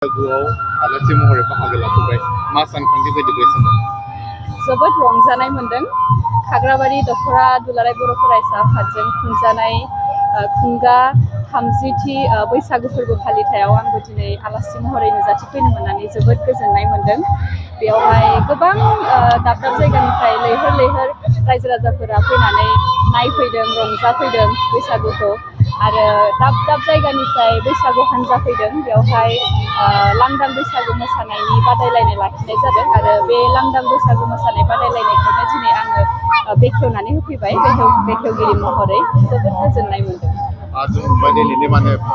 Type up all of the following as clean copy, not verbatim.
बैसागुआव आलासि महरै बाहागो लाफैबाय मा सानखांथि बायदि बे समाव जोबोद रंजानाय मोनदों। खाग्राबारि दख'रा दुलाराय बर' फरायसा आफादजों खुंजानाय खुंगा 30थि बैसागु फोरबो फालिथायाव आंबो दिनै आलासि महरै नुजाथिफैनो मोननानै जोबोद गोजोननाय मोनदों। बेवहाय गोबां दाब दाब जायगानिफ्राय लैहोर लैहोर रायजो राजाफोरा फैनानै नायफैदों, रंजाफैदों बैसागुखौ आरो दाब दाब जायगानिफ्राय बैसागु हान्जा फैदों। बेवहाय लांदां बैसागु मोसानायनि बादायलायनाय लाखिनाय जादों आरो बे लांदां बैसागु मोसानाय बादायलायनायखौनो दिनै आङो बेखेवनानै होफैबाय बेखेवगिरि महरै जोबोद गोजोननाय मोनदों। जों नुबाय दिनैनि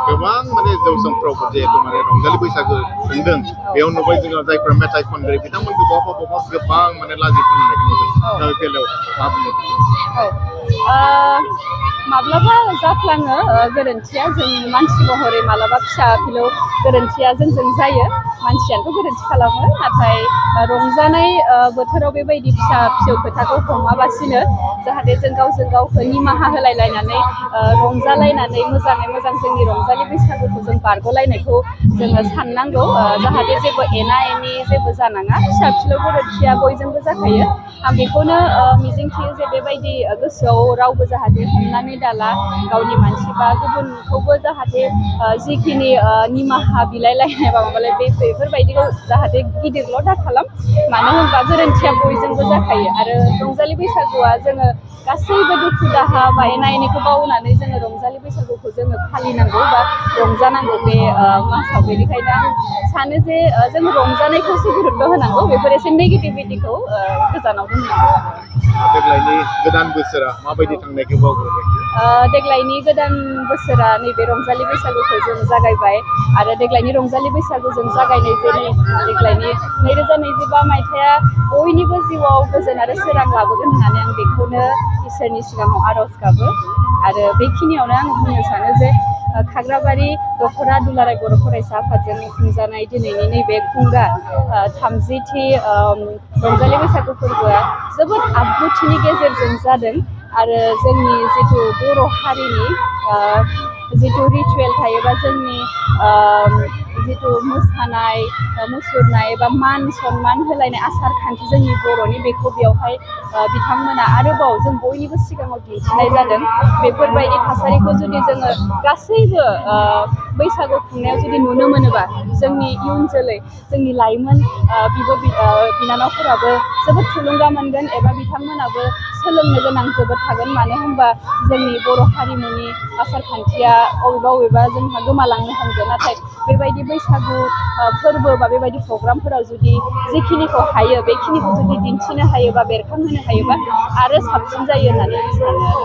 गोबां जौसांफ्रावबो जिहेतु रंजालि बैसागु खुंदों बेयाव नुबाय जोङो जायफोरा मेथाइ खनगिरि बिथांमोनखौ बहाबा गोबां लाजि फोनांनायखौ नुदों। दा बे बेलायाव मा बुंनो? माब्लाबा जाफ्लाङो गोरोन्थिया, जों मानसि महरै माब्लाबा फिसा फिलौ गोरोन्थिया जोंजों जायो। मानसियाथ' गोरोन्थि खालामो, नाथाय रंजानाय बोथोराव बेबायदि फिसा फिसौ खोथाखौ हमाबासिनो जाहाथे जों गावजों गावखौ निमाहा होलायलायनानै रंजालायनानै मोजाङै मोजां जोंनि रंजालि बैसागुखौ जों बारग'लायनायखौ जोङो साननांगौ। जाहाथे जेबो एना एनि जेबो जानाङा। फिसा फिलौ गोरोन्थिया बयजोंबो जाखायो। आं बेखौनो मिजिंथियो जे बेबायदि गोसोआव रावबो जाहाथे हमनानै दाला, गावनि मानसि बा गुबुनखौबो जाहाथे जिखिनि निमाहा बिलायलायनाय बा माबालाय बेफोरबायदिखौ जाहाथे गिदिरल' दा खालाम। मानो होनबा गोरोन्थिया बयजोंबो जाखायो आरो रंजालि बैसागुआ जोङो गासैबो दुखु दाहा बा एना एनिखौ बावनानै जोङो रंजालि बैसागुखौ जोङो फालिनांगौ बा रंजानांगौ बे मासाव। बेनिखायनो आं सानो जे जों रंजानायखौसो गुरुत्त' होनांगौ, बेफोर एसे नेगेटिभिटिखौ गोजानाव दोननांगौ। देग्लायनि गोदान बोसोरा माबायदि थांनायखौ बावग्रोबाय? देग्लायनि गोदान बोसोरा नैबे रंजालि बैसागुखौ जों जागायबाय आरो देग्लायनि रंजालि बैसागु जों जागायनायजों देग्लायनि 2025 मायथाइया बयनिबो जिउआव गोजोन आरो सोरां लाबोगोन होननानै आं बेखौनो इसोरनि सिगाङाव आर'ज गाबो। आरो बेखिनियावनो आं बुंनो सानो जे खाग्राबारि दख'रा दुलाराय बर' फरायसा आफादजों खुंजानाय दिनैनि नैबे खुंगा 30थि रंजालि बैसागु फोरबोआ जोबोद आब्रुथिनि गेजेरजों जादों आरो जोंनि जिथु बर' हारिनि जिथु रिसुयेल थायोबा जोंनि जिथु मोसानाय मुसुरनाय बा मान सनमान होलायनाय आसार खान्थि जोंनि बर'नि, बेखौ बेवहाय बिथांमोना आरोबाव जों बयनिबो सिगाङाव दिन्थिनाय जादों। बेफोरबायदि थासारिखौ जुदि जोङो गासैबो बैसागु खुंनायाव जुदि नुनो मोनोबा जोंनि इयुन जोलै, जोंनि लाइमोन बिनानावफोराबो जोबोद थुलुंगा मोनगोन एबा बिथांमोनाबो सोलोंनो गोनां जोबोद थागोन। मानो होनबा जोंनि बर' हारिमुनि आसार खान्थिया अबेबा जोंहा गोमालांनो हमदों। नाथाय बेबायदि बैसागु फोरबो बा बेबायदि प्रग्रामफोराव जुदि जिखिनिखौ हायो बेखिनिखौ जुदि दिन्थिनो हायोबा, बेरखांहोनो हायोबा आरो साबसिन जायो होननानै आं सानो आरो।